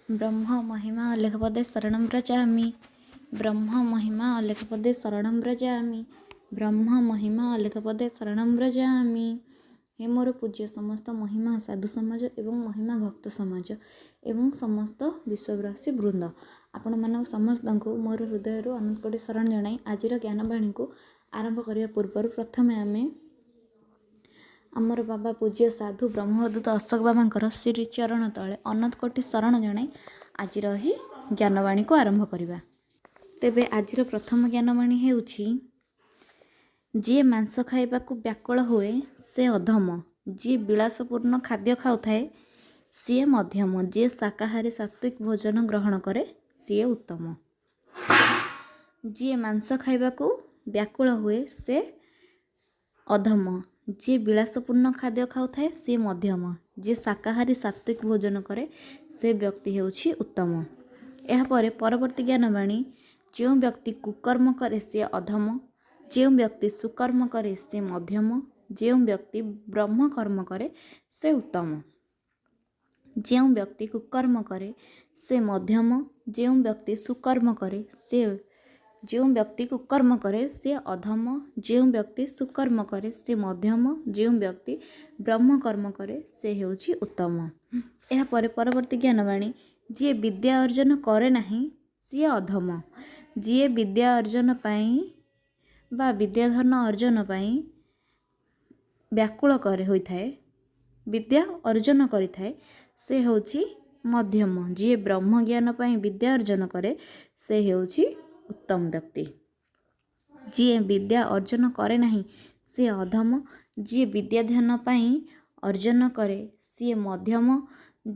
ବ୍ରହ୍ମ ମହିମା ଅଲେଖ ପଦେ ଶରଣଂ ବ୍ରଜାମି। ବ୍ରହ୍ମ ମହିମା ଅଲେଖ ପଦେ ଶରଣଂ ବ୍ରଜାମି। ବ୍ରହ୍ମ ମହିମା ଅଲେଖ ପଦେ ଶରଣଂ ବ୍ରଜାମି। ହେ ମୋର ପୂଜ୍ୟ ସମସ୍ତ ମହିମା ସାଧୁ ସମାଜ ଏବଂ ମହିମା ଭକ୍ତ ସମାଜ ଏବଂ ସମସ୍ତ ବିଶ୍ୱବାସୀ ବୃନ୍ଦ, ଆପଣମାନଙ୍କୁ ସମସ୍ତଙ୍କୁ ମୋର ହୃଦୟରୁ ଅନନ୍ତ କୋଟି ଶରଣ ଜଣାଇ ଆଜିର ଜ୍ଞାନବାଣୀକୁ ଆରମ୍ଭ କରିବା ପୂର୍ବରୁ ପ୍ରଥମେ ଆମେ ଆମର ବାବା ପୂଜ୍ୟ ସାଧୁ ବ୍ରହ୍ମବଦୂତ ଅଶୋକ ବାବାଙ୍କର ଶ୍ରୀ ଚରଣ ତଳେ ଅନନ୍ତ କୋଟି ଶରଣ ଜଣାଇ ଆଜିର ଏହି ଜ୍ଞାନବାଣୀକୁ ଆରମ୍ଭ କରିବା। ତେବେ ଆଜିର ପ୍ରଥମ ଜ୍ଞାନବାଣୀ ହେଉଛି, ଯିଏ ମାଂସ ଖାଇବାକୁ ବ୍ୟାକୁଳ ହୁଏ ସେ ଅଧମ, ଯିଏ ବିଳାସପୂର୍ଣ୍ଣ ଖାଦ୍ୟ ଖାଉଥାଏ ସିଏ ମଧ୍ୟମ, ଯିଏ ଶାକାହାରୀ ସାତ୍ତ୍ୱିକ ଭୋଜନ ଗ୍ରହଣ କରେ ସିଏ ଉତ୍ତମ। ଯିଏ ମାଂସ ଖାଇବାକୁ ବ୍ୟାକୁଳ ହୁଏ ସେ ଅଧମ, ଯିଏ ବିଳାସପୂର୍ଣ୍ଣ ଖାଦ୍ୟ ଖାଉଥାଏ ସିଏ ମଧ୍ୟମ, ଯିଏ ଶାକାହାରୀ ସାତ୍ତ୍ୱିକ ଭୋଜନ କରେ ସେ ବ୍ୟକ୍ତି ହେଉଛି ଉତ୍ତମ। ଏହାପରେ ପରବର୍ତ୍ତୀ ଜ୍ଞାନବାଣୀ, ଯେଉଁ ବ୍ୟକ୍ତି କୁକର୍ମ କରେ ସିଏ ଅଧମ, ଯେଉଁ ବ୍ୟକ୍ତି ସୁକର୍ମ କରେ ସେ ମଧ୍ୟମ, ଯେଉଁ ବ୍ୟକ୍ତି ବ୍ରହ୍ମକର୍ମ କରେ ସେ ଉତ୍ତମ। ଯେଉଁ ବ୍ୟକ୍ତି କୁକର୍ମ କରେ ସେ ମଧ୍ୟମ, ଯେଉଁ ବ୍ୟକ୍ତି ସୁକର୍ମ କରେ ସେ ଯେଉଁ ବ୍ୟକ୍ତି କୁକର୍ମ କରେ ସିଏ ଅଧମ, ଯେଉଁ ବ୍ୟକ୍ତି ସୁକର୍ମ କରେ ସେ ମଧ୍ୟମ, ଯେଉଁ ବ୍ୟକ୍ତି ବ୍ରହ୍ମକର୍ମ କରେ ସେ ହେଉଛି ଉତ୍ତମ। ଏହାପରେ ପରବର୍ତ୍ତୀ ଜ୍ଞାନବାଣୀ, ଯିଏ ବିଦ୍ୟା ଅର୍ଜନ କରେ ନାହିଁ ସିଏ ଅଧମ, ଯିଏ ବିଦ୍ୟା ଅର୍ଜନ ପାଇଁ ବା ବିଦ୍ୟାଧନ ଅର୍ଜନ ପାଇଁ ବ୍ୟାକୁଳ କରେ ହୋଇଥାଏ, ବିଦ୍ୟା ଅର୍ଜନ କରିଥାଏ ସେ ହେଉଛି ମଧ୍ୟମ, ଯିଏ ବ୍ରହ୍ମଜ୍ଞାନ ପାଇଁ ବିଦ୍ୟା ଅର୍ଜନ କରେ ସେ ହେଉଛି ଉତ୍ତମ ବ୍ୟକ୍ତି। ଯିଏ ବିଦ୍ୟା ଅର୍ଜନ କରେ ନାହିଁ ସିଏ ଅଧମ, ଯିଏ ବିଦ୍ୟାଧ୍ୟୟନ ପାଇଁ ଅର୍ଜନ କରେ ସିଏ ମଧ୍ୟମ,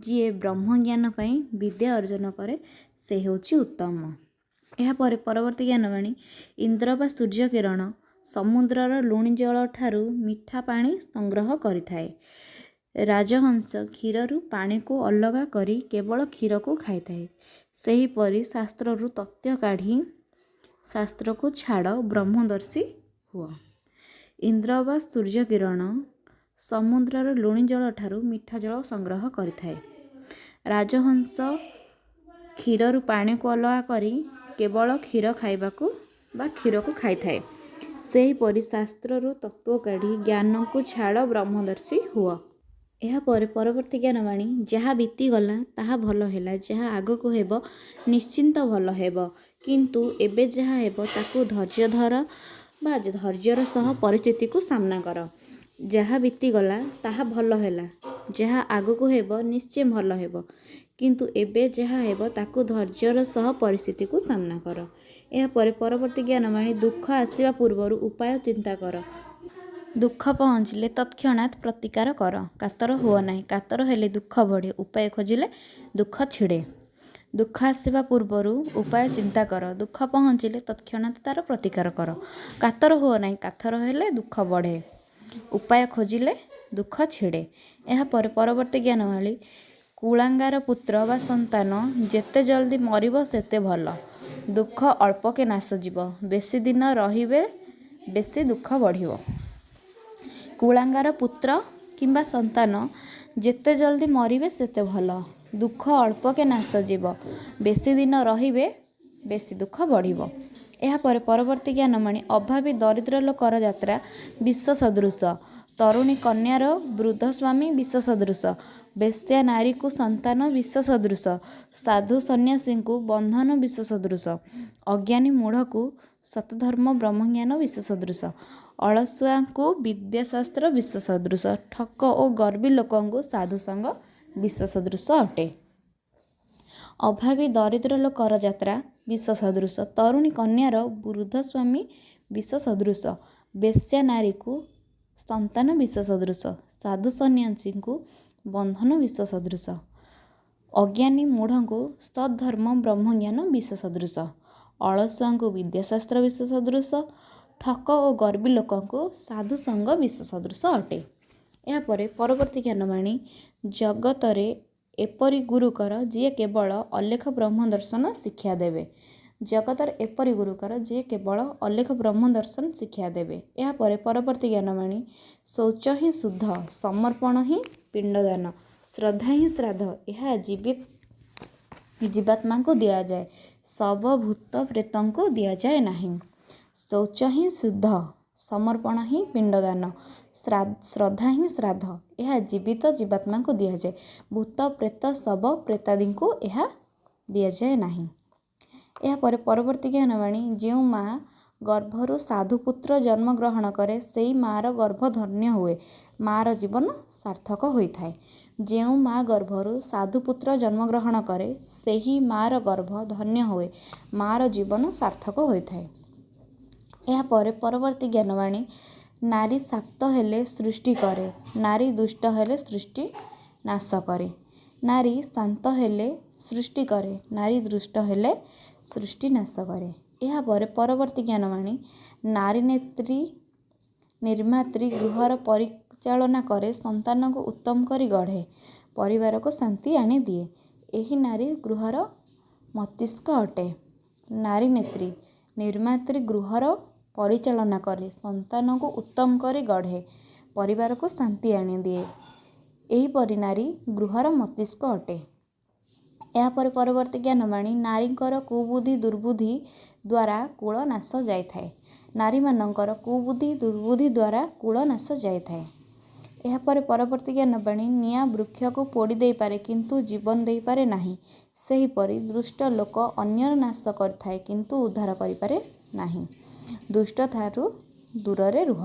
ଯିଏ ବ୍ରହ୍ମଜ୍ଞାନ ପାଇଁ ବିଦ୍ୟା ଅର୍ଜନ କରେ ସେ ହେଉଛି ଉତ୍ତମ। ଏହାପରେ ପରବର୍ତ୍ତୀ ଜ୍ଞାନବାଣୀ, ଇନ୍ଦ୍ର ବା ସୂର୍ଯ୍ୟ କିରଣ ସମୁଦ୍ରର ଲୁଣି ଜଳ ଠାରୁ ମିଠା ପାଣି ସଂଗ୍ରହ କରିଥାଏ। ରାଜହଂସ କ୍ଷୀରରୁ ପାଣିକୁ ଅଲଗା କରି କେବଳ କ୍ଷୀରକୁ ଖାଇଥାଏ। ସେହିପରି ଶାସ୍ତ୍ରରୁ ତତ୍ତ୍ୱ କାଢ଼ି ଶାସ୍ତ୍ରକୁ ଛାଡ଼, ବ୍ରହ୍ମଦର୍ଶୀ ହୁଅ। ଇନ୍ଦ୍ର ବା ସୂର୍ଯ୍ୟ କିରଣ ସମୁଦ୍ରର ଲୁଣି ଜଳ ଠାରୁ ମିଠା ଜଳ ସଂଗ୍ରହ କରିଥାଏ। ରାଜହଂସ କ୍ଷୀରରୁ ପାଣିକୁ ଅଲଗା କରି କେବଳ କ୍ଷୀର ଖାଇବାକୁ ବା କ୍ଷୀରକୁ ଖାଇଥାଏ। ସେହିପରି ଶାସ୍ତ୍ରରୁ ତତ୍ତ୍ୱ କାଢ଼ି ଜ୍ଞାନକୁ ଛାଡ଼, ବ୍ରହ୍ମଦର୍ଶୀ ହୁଅ। ଏହାପରେ ପରବର୍ତ୍ତୀ ଜ୍ଞାନବାଣୀ, ଯାହା ବିତିଗଲା ତାହା ଭଲ ହେଲା, ଯାହା ଆଗକୁ ହେବ ନିଶ୍ଚିନ୍ତ ଭଲ ହେବ, କିନ୍ତୁ ଏବେ ଯାହା ହେବ ତାକୁ ଧୈର୍ଯ୍ୟ ଧର ବା ଧୈର୍ଯ୍ୟର ସହ ପରିସ୍ଥିତିକୁ ସାମ୍ନା କର। ଯାହା ବିତିଗଲା ତାହା ଭଲ ହେଲା, ଯାହା ଆଗକୁ ହେବ ନିଶ୍ଚୟ ଭଲ ହେବ, କିନ୍ତୁ ଏବେ ଯାହା ହେବ ତାକୁ ଧୈର୍ଯ୍ୟର ସହ ପରିସ୍ଥିତିକୁ ସାମ୍ନା କର। ଏହାପରେ ପରବର୍ତ୍ତୀ ଜ୍ଞାନବାଣୀ, ଦୁଃଖ ଆସିବା ପୂର୍ବରୁ ଉପାୟ ଚିନ୍ତା କର, ଦୁଃଖ ପହଞ୍ଚିଲେ ତତ୍କ୍ଷଣାତ୍ ପ୍ରତିକାର କର, କାତର ହୁଅ ନାହିଁ, କାତର ହେଲେ ଦୁଃଖ ବଢ଼େ, ଉପାୟ ଖୋଜିଲେ ଦୁଃଖ ଛିଡ଼େ। ଦୁଃଖ ଆସିବା ପୂର୍ବରୁ ଉପାୟ ଚିନ୍ତା କର, ଦୁଃଖ ପହଞ୍ଚିଲେ ତତ୍କ୍ଷଣାତ୍ ତାର ପ୍ରତିକାର କର, କାତର ହୁଅ ନାହିଁ, କାତର ହେଲେ ଦୁଃଖ ବଢ଼େ, ଉପାୟ ଖୋଜିଲେ ଦୁଃଖ ଛିଡ଼େ। ଏହାପରେ ପରବର୍ତ୍ତୀ ଜ୍ଞାନବାଣୀ, କୁଳାଙ୍ଗାର ପୁତ୍ର ବା ସନ୍ତାନ ଯେତେ ଜଲ୍ଦି ମରିବ ସେତେ ଭଲ, ଦୁଃଖ ଅଳ୍ପକେ ନାଶ ଯିବ, ବେଶୀ ଦିନ ରହିବେ ବେଶୀ ଦୁଃଖ ବଢ଼ିବ। କୁଳାଙ୍ଗାର ପୁତ୍ର କିମ୍ବା ସନ୍ତାନ ଯେତେ ଜଲ୍ଦି ମରିବେ ସେତେ ଭଲ, ଦୁଃଖ ଅଳ୍ପକେ ନାଶ ଯିବ, ବେଶୀ ଦିନ ରହିବେ ବେଶୀ ଦୁଃଖ ବଢ଼ିବ। ଏହାପରେ ପରବର୍ତ୍ତୀ ଜ୍ଞାନବାଣୀ, ଅଭାବୀ ଦରିଦ୍ର ଲୋକର ଯାତ୍ରା ବିଷ ସଦୃଶ, ତରୁଣୀ କନ୍ୟାର ବୃଦ୍ଧ ସ୍ୱାମୀ ବିଷ ସଦୃଶ, ବେଶ୍ୟା ନାରୀକୁ ସନ୍ତାନ ବିଷ ସଦୃଶ, ସାଧୁ ସନ୍ନ୍ୟାସୀଙ୍କୁ ବନ୍ଧନ ବିଷ ସଦୃଶ, ଅଜ୍ଞାନୀ ମୂଢ଼କୁ ସତଧର୍ମ ବ୍ରହ୍ମଜ୍ଞାନ ବିଷ ସଦୃଶ, ଅଳସୁଆଙ୍କୁ ବିଦ୍ୟାଶାସ୍ତ୍ର ବିଷ ସଦୃଶ, ଠକ ଓ ଗର୍ବୀ ଲୋକଙ୍କୁ ସାଧୁସଙ୍ଗ ବିଷ ସଦୃଶ ଅଟେ। ଅଭାବୀ ଦରିଦ୍ର ଲୋକର ଯାତ୍ରା ବିଷ ସଦୃଶ, ତରୁଣୀ କନ୍ୟାର ବୃଦ୍ଧ ସ୍ୱାମୀ ବିଷ ସଦୃଶ, ବେଶ୍ୟା ନାରୀକୁ ସନ୍ତାନ ବିଷ ସଦୃଶ, ସାଧୁ ସନ୍ନ୍ୟାସୀଙ୍କୁ ବନ୍ଧନ ବିଷ ସଦୃଶ, ଅଜ୍ଞାନୀ ମୂଢ଼ଙ୍କୁ ସద్ధର୍ମ ବ୍ରହ୍ମଜ୍ଞାନ ବିଷ ସଦୃଶ, ଅଳସୁଆଙ୍କୁ ବିଦ୍ୟାଶାସ୍ତ୍ର ବିଷ ସଦୃଶ, ଠକ ଓ ଗର୍ବୀ ଲୋକଙ୍କୁ ସାଧୁସଙ୍ଗ ବିଷ ସଦୃଶ ଅଟେ। ଏହାପରେ ପରବର୍ତ୍ତୀ ଜ୍ଞାନବାଣୀ, ଜଗତରେ ଏପରି ଗୁରୁ କର ଯିଏ କେବଳ ଅଲେଖ ବ୍ରହ୍ମ ଦର୍ଶନ ଶିକ୍ଷା ଦେବେ। ଜଗତରେ ଏପରି ଗୁରୁ କର ଯିଏ କେବଳ ଅଲେଖ ବ୍ରହ୍ମ ଦର୍ଶନ ଶିକ୍ଷା ଦେବେ। ଏହାପରେ ପରବର୍ତ୍ତୀ ଜ୍ଞାନବାଣୀ, ଶୌଚ ହିଁ ଶୁଦ୍ଧ, ସମର୍ପଣ ହିଁ ପିଣ୍ଡଦାନ, ଶ୍ରଦ୍ଧା ହିଁ ଶ୍ରାଦ୍ଧ, ଏହା ଜୀବିତ ଜୀବାତ୍ମାଙ୍କୁ ଦିଆଯାଏ, ଶବ ଭୂତ ପ୍ରେତଙ୍କୁ ଦିଆଯାଏ ନାହିଁ। ଶୌଚ ହିଁ ଶୁଦ୍ଧ, ସମର୍ପଣ ହିଁ ପିଣ୍ଡଦାନ, ଶ୍ରଦ୍ଧା ହିଁ ଶ୍ରାଦ୍ଧ। ଏହା ଜୀବିତ ଜୀବାତ୍ମାଙ୍କୁ ଦିଆଯାଏ, ଭୂତ ପ୍ରେତ ଶବ ପ୍ରେତାଦିଙ୍କୁ ଏହା ଦିଆଯାଏ ନାହିଁ। ଏହାପରେ ପରବର୍ତ୍ତୀ ଜ୍ଞାନବାଣୀ, ଯେଉଁ ମା ଗର୍ଭରୁ ସାଧୁପୁତ୍ର ଜନ୍ମଗ୍ରହଣ କରେ ସେଇ ମାଆର ଗର୍ଭ ଧନ୍ୟ ହୁଏ, ମାଆର ଜୀବନ ସାର୍ଥକ ହୋଇଥାଏ। ଯେଉଁ ମା ଗର୍ଭରୁ ସାଧୁପୁତ୍ର ଜନ୍ମଗ୍ରହଣ କରେ ସେହି ମାଆର ଗର୍ଭ ଧନ୍ୟ ହୁଏ, ମାଆର ଜୀବନ ସାର୍ଥକ ହୋଇଥାଏ। ଏହାପରେ ପରବର୍ତ୍ତୀ ଜ୍ଞାନବାଣୀ, ନାରୀ ଶାକ୍ତ ହେଲେ ସୃଷ୍ଟି କରେ, ନାରୀ ଦୁଷ୍ଟ ହେଲେ ସୃଷ୍ଟି ନାଶ କରେ। ନାରୀ ଶାନ୍ତ ହେଲେ ସୃଷ୍ଟି କରେ, ନାରୀ ଦୁଷ୍ଟ ହେଲେ ସୃଷ୍ଟି ନାଶ କରେ। ଏହାପରେ ପରବର୍ତ୍ତୀ ଜ୍ଞାନବାଣୀ, ନାରୀ ନେତ୍ରୀ ନିର୍ମାତ୍ରୀ ଗୃହର ପରିଚାଳନା କରେ, ସନ୍ତାନକୁ ଉତ୍ତମ କରି ଗଢ଼େ, ପରିବାରକୁ ଶାନ୍ତି ଆଣିଦିଏ। ଏହି ନାରୀ ଗୃହର ମସ୍ତିଷ୍କ ଅଟେ। ନାରୀ ନେତ୍ରୀ ନିର୍ମାତ୍ରୀ ଗୃହର ପରିଚାଳନା କରେ, ସନ୍ତାନକୁ ଉତ୍ତମ କରି ଗଢ଼େ, ପରିବାରକୁ ଶାନ୍ତି ଆଣିଦିଏ। ଏହିପରି ନାରୀ ଗୃହର ମସ୍ତିଷ୍କ ଅଟେ। ଏହାପରେ ପରବର୍ତ୍ତୀ ଜ୍ଞାନବାଣୀ, ନାରୀଙ୍କର କୁବୁଦ୍ଧି ଦୁର୍ବୁଦ୍ଧି ଦ୍ୱାରା କୁଳ ନାଶ ଯାଇଥାଏ। ନାରୀମାନଙ୍କର କୁବୁଦ୍ଧି ଦୁର୍ବୁଦ୍ଧି ଦ୍ୱାରା କୁଳ ନାଶ ଯାଇଥାଏ। ଏହାପରେ ପରବର୍ତ୍ତୀ ଜ୍ଞାନବାଣୀ, ନିଆଁ ବୃକ୍ଷକୁ ପୋଡ଼ି ଦେଇପାରେ କିନ୍ତୁ ଜୀବନ ଦେଇପାରେ ନାହିଁ। ସେହିପରି ଦୁଷ୍ଟ ଲୋକ ଅନ୍ୟର ନାଶ କରିଥାଏ କିନ୍ତୁ ଉଦ୍ଧାର କରିପାରେ ନାହିଁ। ଦୁଷ୍ଟଠାରୁ ଦୂରରେ ରୁହ।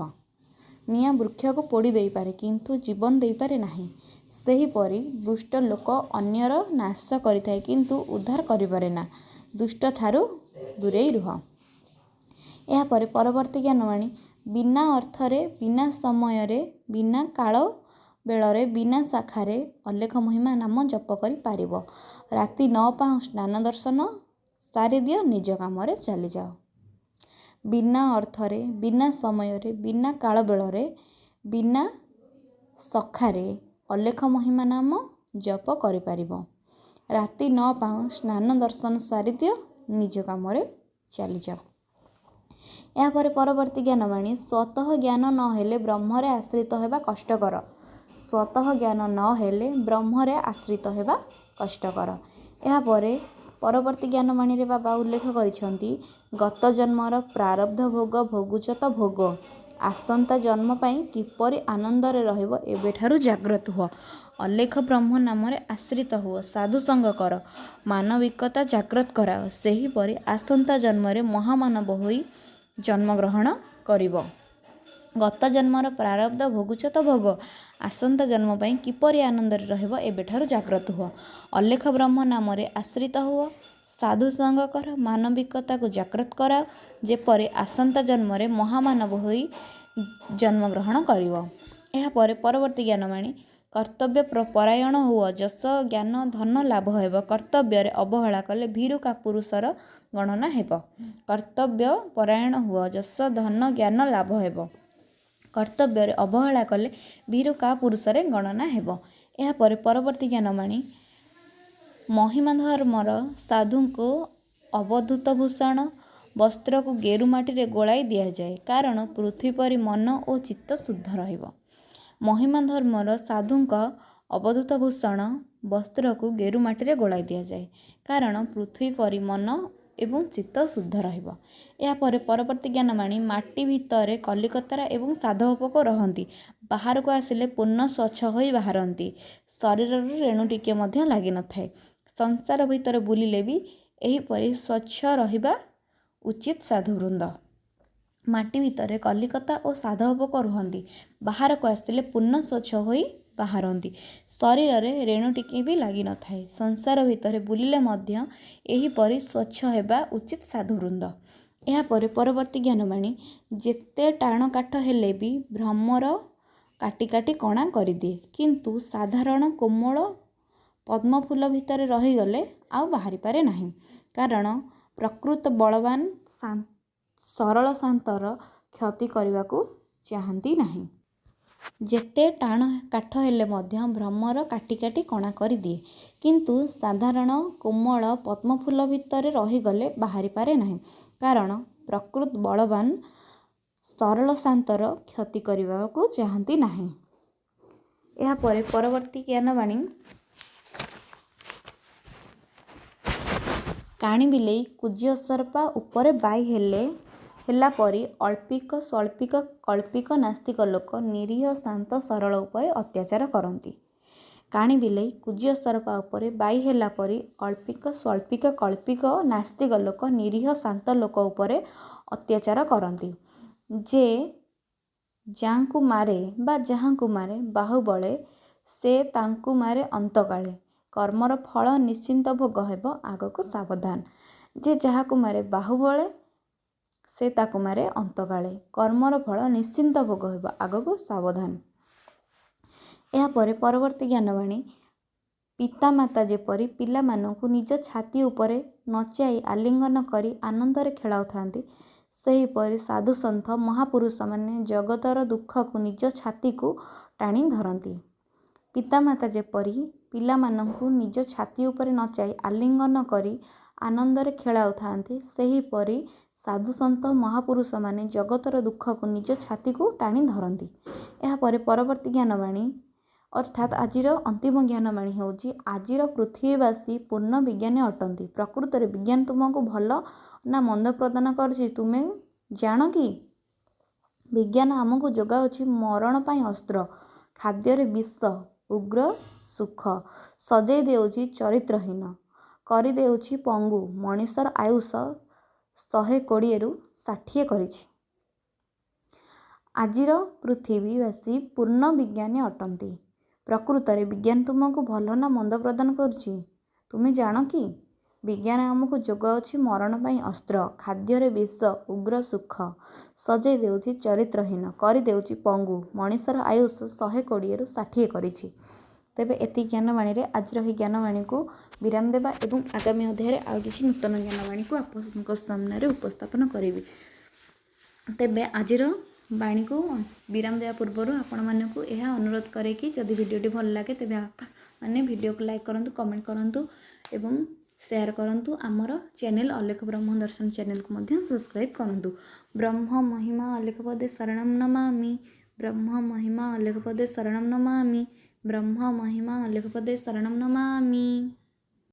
ନିଆଁ ବୃକ୍ଷକୁ ପୋଡ଼ି ଦେଇପାରେ କିନ୍ତୁ ଜୀବନ ଦେଇପାରେ ନାହିଁ। ସେହିପରି ଦୁଷ୍ଟ ଲୋକ ଅନ୍ୟର ନାଶ କରିଥାଏ କିନ୍ତୁ ଉଦ୍ଧାର କରିପାରେ ନା। ଦୁଷ୍ଟଠାରୁ ଦୂରେଇ ରୁହ। ଏହାପରେ ପରବର୍ତ୍ତୀ ଜ୍ଞାନବାଣୀ, ବିନା ଅର୍ଥରେ ବିନା ସମୟରେ ବିନା କାଳ ବେଳରେ ବିନା ଶାଖାରେ ଅଲେଖ ମହିମା ନାମ ଜପ କରିପାରିବ। ରାତି ନ ପାହୁଁ ସ୍ନାନ ଦର୍ଶନ ସାରିଦିଅ, ନିଜ କାମରେ ଚାଲିଯାଅ। ବିନା ଅର୍ଥରେ ବିନା ସମୟରେ ବିନା କାଳ ବେଳରେ ବିନା ସଖାରେ ଅଲେଖ ମହିମା ନାମ ଜପ କରିପାରିବ। ରାତି ନ ପାହୁଁ ସ୍ନାନ ଦର୍ଶନ ସାରିଦିଅ, ନିଜ କାମରେ ଚାଲିଯାଅ। ଏହାପରେ ପରବର୍ତ୍ତୀ ଜ୍ଞାନବାଣୀ, ସ୍ୱତଃ ଜ୍ଞାନ ନହେଲେ ବ୍ରହ୍ମରେ ଆଶ୍ରିତ ହେବା କଷ୍ଟକର। ସ୍ୱତଃ ଜ୍ଞାନ ନହେଲେ ବ୍ରହ୍ମରେ ଆଶ୍ରିତ ହେବା କଷ୍ଟକର। ଏହାପରେ ପରବର୍ତ୍ତୀ ଜ୍ଞାନବାଣୀରେ ବାବା ଉଲ୍ଲେଖ କରିଛନ୍ତି, ଗତ ଜନ୍ମର ପ୍ରାରବ୍ଧ ଭୋଗ ଭୋଗୁଛ ତ ଭୋଗ, ଆସନ୍ତା ଜନ୍ମ ପାଇଁ କିପରି ଆନନ୍ଦରେ ରହିବ ଏବେଠାରୁ ଜାଗ୍ରତ ହୁଅ। ଅଲେଖ ବ୍ରହ୍ମ ନାମରେ ଆଶ୍ରିତ ହୁଅ, ସାଧୁସଙ୍ଗ କର, ମାନବିକତା ଜାଗ୍ରତ କରାଅ। ସେହିପରି ଆସନ୍ତା ଜନ୍ମରେ ମହାମାନବ ହୋଇ ଜନ୍ମଗ୍ରହଣ କରିବ। ଗତ ଜନ୍ମର ପ୍ରାରବ୍ଧ ଭୋଗୁଛ ତ ଭୋଗ, ଆସନ୍ତା ଜନ୍ମ ପାଇଁ କିପରି ଆନନ୍ଦରେ ରହିବ ଏବେଠାରୁ ଜାଗ୍ରତ ହୁଅ। ଅଲେଖ ବ୍ରହ୍ମ ନାମରେ ଆଶ୍ରିତ ହୁଅ, ସାଧୁସଙ୍ଗ କର, ମାନବିକତାକୁ ଜାଗ୍ରତ କରାଅ, ଯେପରି ଆସନ୍ତା ଜନ୍ମରେ ମହାମାନବ ହୋଇ ଜନ୍ମଗ୍ରହଣ କରିବ। ଏହାପରେ ପରବର୍ତ୍ତୀ ଜ୍ଞାନବାଣୀ, କର୍ତ୍ତବ୍ୟ ପରାୟଣ ହୁଅ, ଯଶ ଜ୍ଞାନ ଧନ ଲାଭ ହେବ। କର୍ତ୍ତବ୍ୟରେ ଅବହେଳା କଲେ ଭୀରୁ କାପୁରୁଷର ଗଣନା ହେବ। କର୍ତ୍ତବ୍ୟ ପରାୟଣ ହୁଅ, ଯଶ ଧନ ଜ୍ଞାନ ଲାଭ ହେବ। କର୍ତ୍ତବ୍ୟରେ ଅବହେଳା କଲେ ଭୀରୁ କାପୁରୁଷରେ ଗଣନା ହେବ। ଏହାପରେ ପରବର୍ତ୍ତୀ ଜ୍ଞାନବାଣୀ, ମହିମା ଧର୍ମର ସାଧୁଙ୍କୁ ଅବଧୂତ ଭୂଷଣ ବସ୍ତ୍ରକୁ ଗେରୁ ମାଟିରେ ଗୋଳାଇ ଦିଆଯାଏ, କାରଣ ପୃଥ୍ୱୀ ପରି ମନ ଓ ଚିତ୍ତ ଶୁଦ୍ଧ ରହିବ। ମହିମା ଧର୍ମର ସାଧୁଙ୍କ ଅବଧୂତ ଭୂଷଣ ବସ୍ତ୍ରକୁ ଗେରୁ ମାଟିରେ ଗୋଳାଇ ଦିଆଯାଏ, କାରଣ ପୃଥ୍ୱୀ ପରି ମନ ଏବଂ ଚିତ୍ତ ଶୁଦ୍ଧ ରହିବ। ଏହାପରେ ପରବର୍ତ୍ତୀ ଜ୍ଞାନବାଣୀ, ମାଟି ଭିତରେ କଲିକତରା ଏବଂ ସାଧବ ପୋକ ରହନ୍ତି, ବାହାରକୁ ଆସିଲେ ପୂର୍ଣ୍ଣ ସ୍ୱଚ୍ଛ ହୋଇ ବାହାରନ୍ତି, ଶରୀରରୁ ରେଣୁ ଟିକିଏ ମଧ୍ୟ ଲାଗିନଥାଏ। ସଂସାର ଭିତରେ ବୁଲିଲେ ବି ଏହିପରି ସ୍ୱଚ୍ଛ ରହିବା ଉଚିତ ସାଧୁବୃନ୍ଦ। ମାଟି ଭିତରେ କଲିକତା ଓ ସାଧବ ପୋକ ରୁହନ୍ତି, ବାହାରକୁ ଆସିଲେ ପୂର୍ଣ୍ଣ ସ୍ୱଚ୍ଛ ହୋଇ ବାହାରନ୍ତି, ଶରୀରରେ ରେଣୁ ଟିକିଏ ବି ଲାଗିନଥାଏ। ସଂସାର ଭିତରେ ବୁଲିଲେ ମଧ୍ୟ ଏହିପରି ସ୍ୱଚ୍ଛ ହେବା ଉଚିତ ସାଧୁବୃନ୍ଦ। ଏହାପରେ ପରବର୍ତ୍ତୀ ଜ୍ଞାନବାଣୀ, ଯେତେ ଟାଣ କାଠ ହେଲେ ବି ଭ୍ରମର କାଟି କାଟି କଣା କରିଦିଏ, କିନ୍ତୁ ସାଧାରଣ କୋମଳ ପଦ୍ମଫୁଲ ଭିତରେ ରହିଗଲେ ଆଉ ବାହାରିପାରେ ନାହିଁ, କାରଣ ପ୍ରକୃତ ବଳବାନ ସରଳ ଶାନ୍ତର କ୍ଷତି କରିବାକୁ ଚାହାନ୍ତି ନାହିଁ। ଯେତେ ଟାଣ କାଠ ହେଲେ ମଧ୍ୟ ଭ୍ରମର କାଟି କାଟି କଣା କରିଦିଏ, କିନ୍ତୁ ସାଧାରଣ କୋମଳ ପଦ୍ମଫୁଲ ଭିତରେ ରହିଗଲେ ବାହାରିପାରେ ନାହିଁ, କାରଣ ପ୍ରକୃତ ବଳବାନ ସରଳ ଶାନ୍ତର କ୍ଷତି କରିବାକୁ ଚାହାନ୍ତି ନାହିଁ। ଏହାପରେ ପରବର୍ତ୍ତୀ ଜ୍ଞାନବାଣୀ, କାଣି ବିଲେଇ କୁଜି ଅସରପା ଉପରେ ବାଇ ହେଲେ ହେଲା ପରି ଅଳ୍ପିକ ସ୍ୱଳ୍ପିକ କଳ୍ପିକ ନାସ୍ତିକ ଲୋକ ନିରୀହ ଶାନ୍ତ ସରଳ ଉପରେ ଅତ୍ୟାଚାର କରନ୍ତି। କାଣି ବିଲେଇ କୁଜି ଅସରପା ଉପରେ ବାଇ ହେଲା ପରି ଅଳ୍ପିକ ସ୍ୱଳ୍ପିକ କଳ୍ପିକ ନାସ୍ତିକ ଲୋକ ନିରୀହ ଶାନ୍ତ ଲୋକ ଉପରେ ଅତ୍ୟାଚାର କରନ୍ତି। ଯେ ଯାଙ୍କୁ ମାରେ ବା ଯାହାଙ୍କୁ ମାରେ ବାହୁବଳେ, ସେ ତାଙ୍କୁ ମାରେ ଅନ୍ତକାଳେ। କର୍ମର ଫଳ ନିଶ୍ଚିନ୍ତ ଭୋଗ ହେବ, ଆଗକୁ ସାବଧାନ। ଯେ ଯାହାକୁ ମାରେ ବାହୁବଳେ, ସେ ତାକୁ ମାରେ ଅନ୍ତକାଳେ। କର୍ମର ଫଳ ନିଶ୍ଚିନ୍ତ ଭୋଗ ହେବ, ଆଗକୁ ସାବଧାନ। ଏହାପରେ ପରବର୍ତ୍ତୀ ଜ୍ଞାନବାଣୀ। ପିତାମାତା ଯେପରି ପିଲାମାନଙ୍କୁ ନିଜ ଛାତି ଉପରେ ନଚାଇ ଆଲିଙ୍ଗନ କରି ଆନନ୍ଦରେ ଖେଳାଉଥାନ୍ତି, ସେହିପରି ସାଧୁସନ୍ଥ ମହାପୁରୁଷମାନେ ଜଗତର ଦୁଃଖକୁ ନିଜ ଛାତିକୁ ଟାଣି ଧରନ୍ତି। ପିତାମାତା ଯେପରି ପିଲାମାନଙ୍କୁ ନିଜ ଛାତି ଉପରେ ନଚାଇ ଆଲିଙ୍ଗନ କରି ଆନନ୍ଦରେ ଖେଳାଉଥାନ୍ତି, ସେହିପରି ସାଧୁସନ୍ଥ ମହାପୁରୁଷମାନେ ଜଗତର ଦୁଃଖକୁ ନିଜ ଛାତିକୁ ଟାଣି ଧରନ୍ତି। ଏହାପରେ ପରବର୍ତ୍ତୀ ଜ୍ଞାନବାଣୀ, ଅର୍ଥାତ୍ ଆଜିର ଅନ୍ତିମ ଜ୍ଞାନବାଣୀ ହେଉଛି, ଆଜିର ପୃଥିବୀବାସୀ ପୂର୍ଣ୍ଣ ବିଜ୍ଞାନୀ ଅଟନ୍ତି। ପ୍ରକୃତରେ ବିଜ୍ଞାନ ତୁମକୁ ଭଲ ନା ମନ୍ଦ ପ୍ରଦାନ କରୁଛି, ତୁମେ ଜାଣ କି? ବିଜ୍ଞାନ ଆମକୁ ଯୋଗାଉଛି ମରଣ ପାଇଁ ଅସ୍ତ୍ର, ଖାଦ୍ୟରେ ବିଷ, ଉଗ୍ର ସୁଖ, ସଜେଇ ଦେଉଛି ଚରିତ୍ରହୀନ, କରିଦେଉଛି ପଙ୍ଗୁ, ମଣିଷର ଆୟୁଷ 120ରୁ 60 କରିଛି। ଆଜିର ପୃଥିବୀବାସୀ ପୂର୍ଣ୍ଣ ବିଜ୍ଞାନୀ ଅଟନ୍ତି। ପ୍ରକୃତରେ ବିଜ୍ଞାନ ତୁମକୁ ଭଲ ନା ମନ୍ଦ ପ୍ରଦାନ କରୁଛି, ତୁମେ ଜାଣ କି? ବିଜ୍ଞାନ ଆମକୁ ଯୋଗାଉଛି ମରଣ ପାଇଁ ଅସ୍ତ୍ର, ଖାଦ୍ୟରେ ବିଷ, ଉଗ୍ର ସୁଖ, ସଜେଇ ଦେଉଛି ଚରିତ୍ରହୀନ, କରିଦେଉଛି ପଙ୍ଗୁ, ମଣିଷର ଆୟୁଷ 120ରୁ 60 କରିଛି। ତେବେ ଏତିକି ଜ୍ଞାନବାଣୀରେ ଆଜିର ଏହି ଜ୍ଞାନବାଣୀକୁ ବିରାମ ଦେବା ଏବଂ ଆଗାମୀ ଅଧ୍ୟାୟରେ ଆଉ କିଛି ନୂତନ ଜ୍ଞାନବାଣୀକୁ ଆପଣଙ୍କ ସାମ୍ନାରେ ଉପସ୍ଥାପନ କରିବି। ତେବେ ଆଜିର ବାଣୀକୁ ବିରାମ ଦେବା ପୂର୍ବରୁ ଆପଣମାନଙ୍କୁ ଏହା ଅନୁରୋଧ କରେ କି ଯଦି ଭିଡ଼ିଓଟି ଭଲ ଲାଗେ, ତେବେ ଆପଣମାନେ ଭିଡ଼ିଓକୁ ଲାଇକ୍ କରନ୍ତୁ, କମେଣ୍ଟ କରନ୍ତୁ ଏବଂ ସେୟାର କରନ୍ତୁ। ଆମର ଚ୍ୟାନେଲ୍ ଅଲେଖ ବ୍ରହ୍ମ ଦର୍ଶନ ଚ୍ୟାନେଲ୍କୁ ମଧ୍ୟ ସବସ୍କ୍ରାଇବ୍ କରନ୍ତୁ। ବ୍ରହ୍ମ ମହିମା ଅଲେଖ ପଦେ ଶରଣಂ ନମାମି। ବ୍ରହ୍ମ ମହିମା ଅଲେଖ ପଦେ ଶରଣಂ ନମାମି। ବ୍ରହ୍ମ ମହିମା ଅଲେଖ ପଦେ ଶରଣಂ ନମାମି।